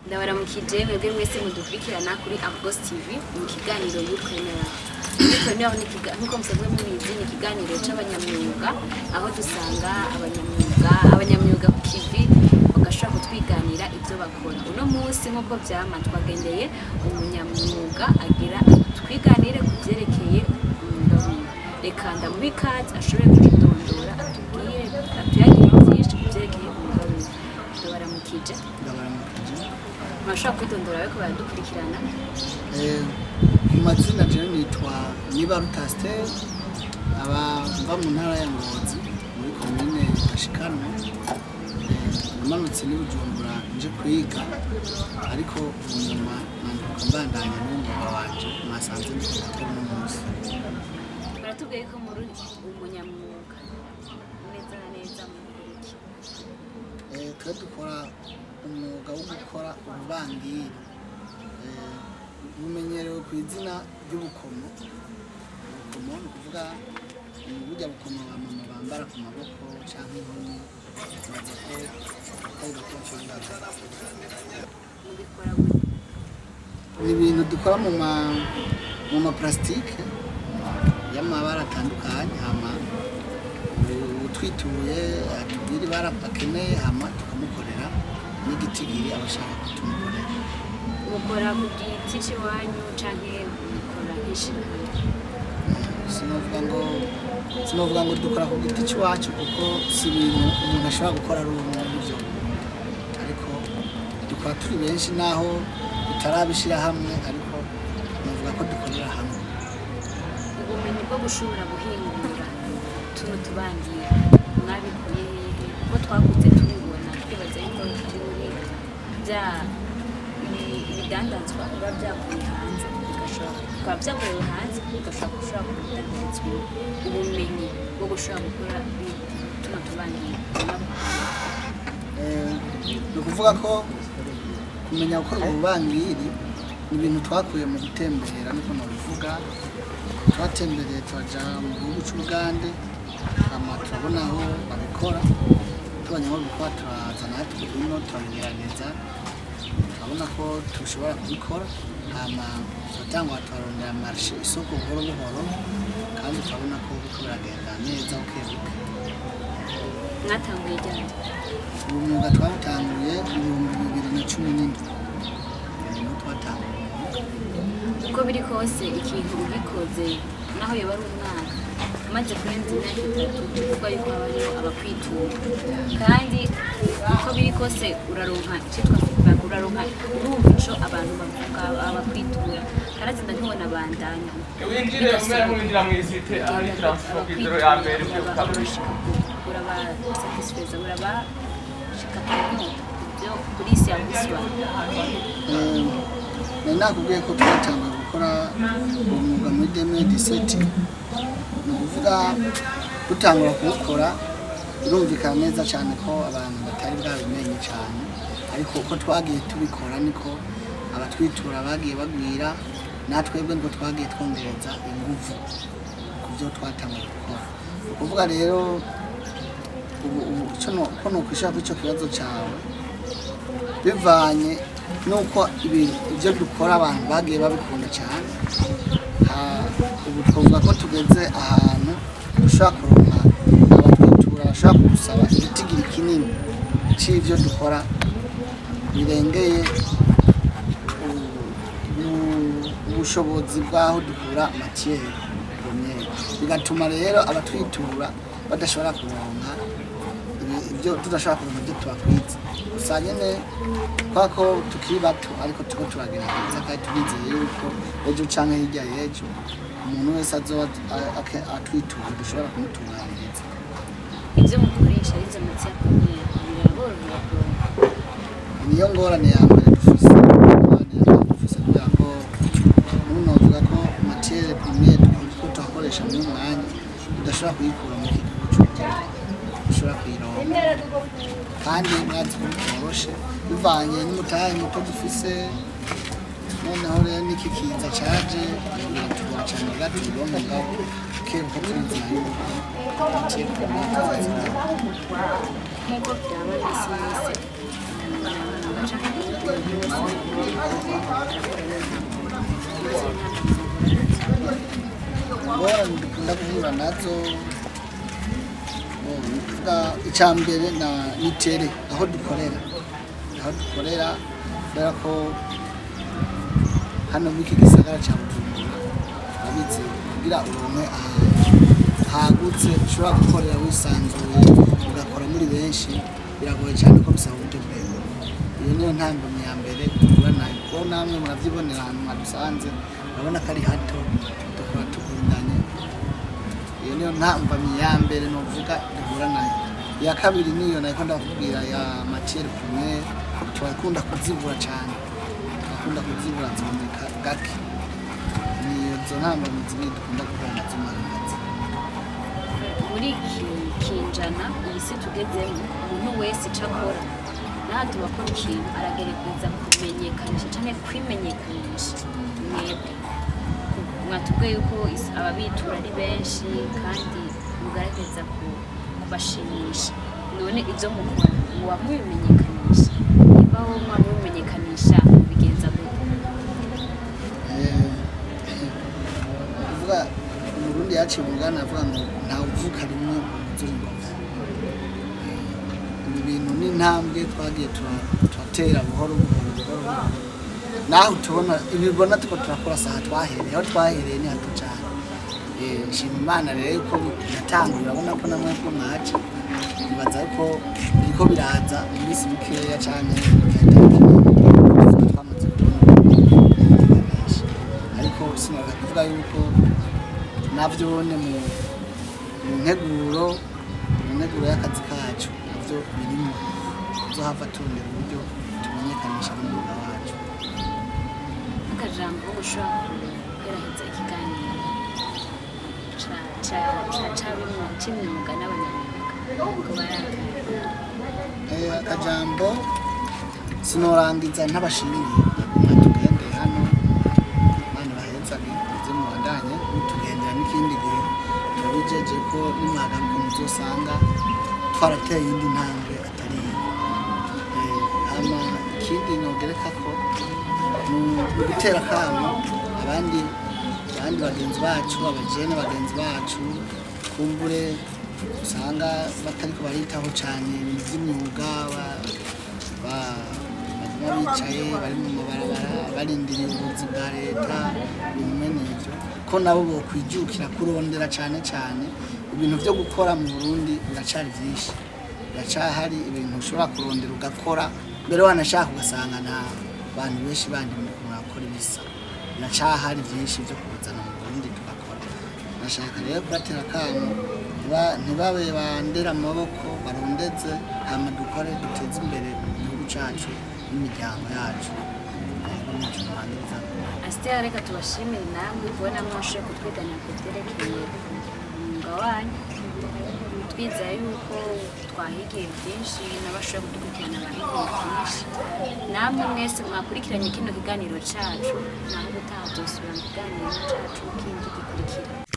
Ndabaramukije mwebwe mwese mudukurikirana kuri Argos TV mu kiganiro Youpreneur. Youpreneur ni nk'uko musanzwe mubizi, ni ikiganiro c'abanyamyuga, aho dusanga abanyamyuga ku kivi bagashobora kutwiganira ibyo bakora. Uno munsi, nk'uko vyama, twagendeye umunyamwuga agira twiganire ku vyerekeye umwuga wiwe. Reka ndamuhe ikaze ashobore kutwidondora, atubwire, atuyagire vyinshi ku vyerekeye umwuga wiwe. Ndabaramukije. Ndabaramukije. Murashobora kwidondora bariko baradukurikirana? Ku mazina jewe nitwa Nibaruta Esther, aba mva mu ntara ya Ngozi, muri komine Gashikanwa. Namanutse n'i Bujumbura nje kwiga, ariko mu nyuma nanduka mbandanya n'umwuga wanje mwasanze ndiko ndakora uno munsi. Baratubwiye ko muri umunyamwuga. Neza na neza mukora iki? Twe dukora umwuga wo gukora ububangiri, bumenyerewe ku izina ry'ubukomo. Ubukomo ni ukuvuga ni burya bukomo ba mama bambara ku maboko canke inkumi. Nibaza ko atari bake bacuruza. Mubikora gute? Ni ibintu dukora mu ma plastique y'amabara atandukanye, hama utwituye atubwira ibara akeneye, hama tukamukorera n'igitigiri abashaka kutumukorera. Mukora ku giti c'iwanyu canke mukora nk'ishirahamwe? Sinovuga ngo dukora ku giti cy'iwacu, kuko si ibintu umuntu ashobora gukora ari umwe n'ibyo, ariko dukora turi benshi naho tutarabishyira hamwe, ariko navuga ko dukorera hamwe. Ubumenyi bwo gushobora guhingura tuno tubangira mwabikuye hehe? Kuko twakuze tubibona, twibaza yuko ari muri bya ibidandazwa biba byavuye hanze, bigashobora bikaba byakorewe hanze, bigashobora gushobora kudandarizwa. Ubumenyi bwo gushobora gukora tuno tubangira? Ni ukuvuga ko kumenya gukora ububangiri ni ibintu twakuye mu gutembera, niko nabivuga. Twatembereye turaja mu gihugu c'Ubugande, hama turabona aho babikora. Tubonye aho babikora, turaza natwe ino turabigerageza, turabona ko dushobora kubikora, hama turatangura turarondera marché, isoko, buhoro buhoro, kandi turabona ko biriko biragenda neza buke buke. Mwatanguye ryari? Ubu mwuga twawutanguye mu 2017, niho twatanguye umwuga. Uko biri kose, ikintu ugikoze naho yoba ari umwaka, umaze kurenza imyaka 3, tuvuga yuko haba hariho abakwitura. Kandi uko biri kose uraronka icitwa feedback, uraronka, urumva ico abantu bavuga, abakwitura. Karatsinda ntibona bandanya. Winjire umwe mwinjira mw'isite ahari transport kw'izero ya mbere uvuye ku kaburi. Urabasatisfeza, urabashika ku nyota byo kuri service bawe? Nari nakubwiye ko twatanguye gukora uwo mwuga muri 2017. Ni ukuvuga dutangura kuwukora, birumvikana neza cyane ko abantu batari bwabimenye cyane, ariko uko twagiye tubikora niko abatwitura bagiye bagwira, natwebwe niko twagiye twongereza inguvu ku byo twatanguye gukora. Ni ukuvuga rero ubu ko nokwishura kuri icyo kibazo cyawe, bivanye nuko ibyo dukora abantu bagiye babikunda cyane, ubu twavuga ko tugeze ahantu dushobora kuronka abatwitura bashobora kudusaba igitigiri kinini c'ivyo dukora, birengeye ubushobozi bw'aho dukura matière première, bigatuma rero abatwitura badashobora kuronka ibyo tudashobora kuronka ibyo tubakwiza. Gusa nyene kubera ko tukiri bato, ariko turiko turagerageza, kandi turizeye yuko ejo canke hirya y'ejo umuntu wese azoba atwitura dushobora kumutunganiriza. Ibyo mukoresha, arizo matière première, biraborohera kuronka? Niyo ngorane ya mbere dufise, ingorane ya mbere dufise, kugira ngo ubu novuga ko matière première turiko turakoresha muri uyu mwanya udashobora kuyikura muri iki gihugu c'Uburundi, ushobora kuyironka, kandi mwazi ko bitoroshe bivanye n'umutahe muto dufise. Noneho rero n'iki kiza caje biratugora cane kugira tuyironke, mugabo bukebuke turizeye yuko matière première tuzozironka. Nk'uko byaba bisi yose, umunyamwuga canke Umuntu wese arahura n'intambamyi. Izo ntambamyi muhura nazo? Ingorane dukunda guhura nazo, ni ukuvuga icya mbere ni terrain, aho dukorera, kubera ko hano muri iki gisagara cya Bujumbura, urabizi, kugira uronke ahantu hagutse ushobora gukorera wisanzuye, ugakora muri benshi, biragoye cyane, ko bisaba uburyo bwemewe. Iyo niyo ntambamyi ya mbere duhura nayo, kuko namwe murabyibonera ahantu mwadusanze, urabona ko ari hato, dukora tugundanye. Iyo niyo ntambamyi ya mbere novuga duhura nayo. Iya kabiri niyo nariko ndakubwira ya matière première, turakunda kuzibura cyane, turakunda kuzibura, ziboneka gake. Niyo zo ntambamyi zibiri dukunda guhura nazo mu kazi. Muri iki kinjana, iyi si tugezemo, umuntu wese icyo akora n'aha tubakora ikintu aragerageza kumenyekanisha canke kwimenyekanisha. Mwebwe mwatubwiye yuko ababitura ari benshi kandi mugaragaza kubashimisha. None ibyo mukora muba mubimenyekanisha? Nimba wowe muba mubimenyekanisha, mubigenza gute? Kuvuga Umurundi yaciye umugani avuga ngo ntawe uvuka rimwe uzura ingobyi. Ibi bintu ni intambwe twagiye turatera buhoro buhoro buhoro buhoro. Naho tubona ibibona tuko turakora, saha twahereye, aho twahereye ni hato cyane. Nshima Imana rero yuko yatanguye, urabona ko namwe ko mwaje, nibaza ko biriko biraza mu minsi mikeya canke igihe atari twamaze kubona menshi. Ariko sinaga kuvuga yuko navyone mu nteguro y'akazi kacu navyo birimo, tuzohava turondera uburyo tumenyekanisha n'umwuga wacu. Akajambo ushobora guheraheza ikiganiro c'imyuga n'abanyamwuga ko barakaye? Akajambo sinorangiza ntabashimiye mwatugendeye hano. Imana ibahezage, muze mubandanye mutugendera n'ikindi gihe. Turabijeje ko nimwagaruka muzosanga twarateye iyindi ntambwe atari iyi. Hama ikindi nogereka ko ni ugutera akamo abandi bagenzi bacu, abajene bagenzi bacu, kumbure usanga batariko baritaho cyane ibintu by'imyuga, baguma bicaye bari mu mabarabara barindiriye ubuzi bwa leta, ibintu mwene ivyo, ko nabo bokwijukira kurondera cyane cyane. Ibintu byo gukora mu Burundi biracari byinshi, biracahari ibintu ushobora kurondera ugakora, mbere wanashaka ugasanga nta bantu benshi bandi murakora ibisa. Biracahari byinshi byo kuzana mu Burundi tugakora. Nashaka rero kubatera akamo ntibabe bandera amaboko, barondeze hama dukore, duteze imbere igihugu cacu n'imiryango yacu. Yego, nico norangiza. Asitera, reka tubashimire namwe kubona mwashoboye kutwiganira ku byerekeye umwuga wanyu. Twizeye yuko twahigiye byinshi, n'abashoboye kudukurikirana bahigiye byinshi. Namwe mwese mwakurikiranye kino kiganiro cacu, naho ubutaha tuzosubira mu kiganiro cacu kindi gikurikira.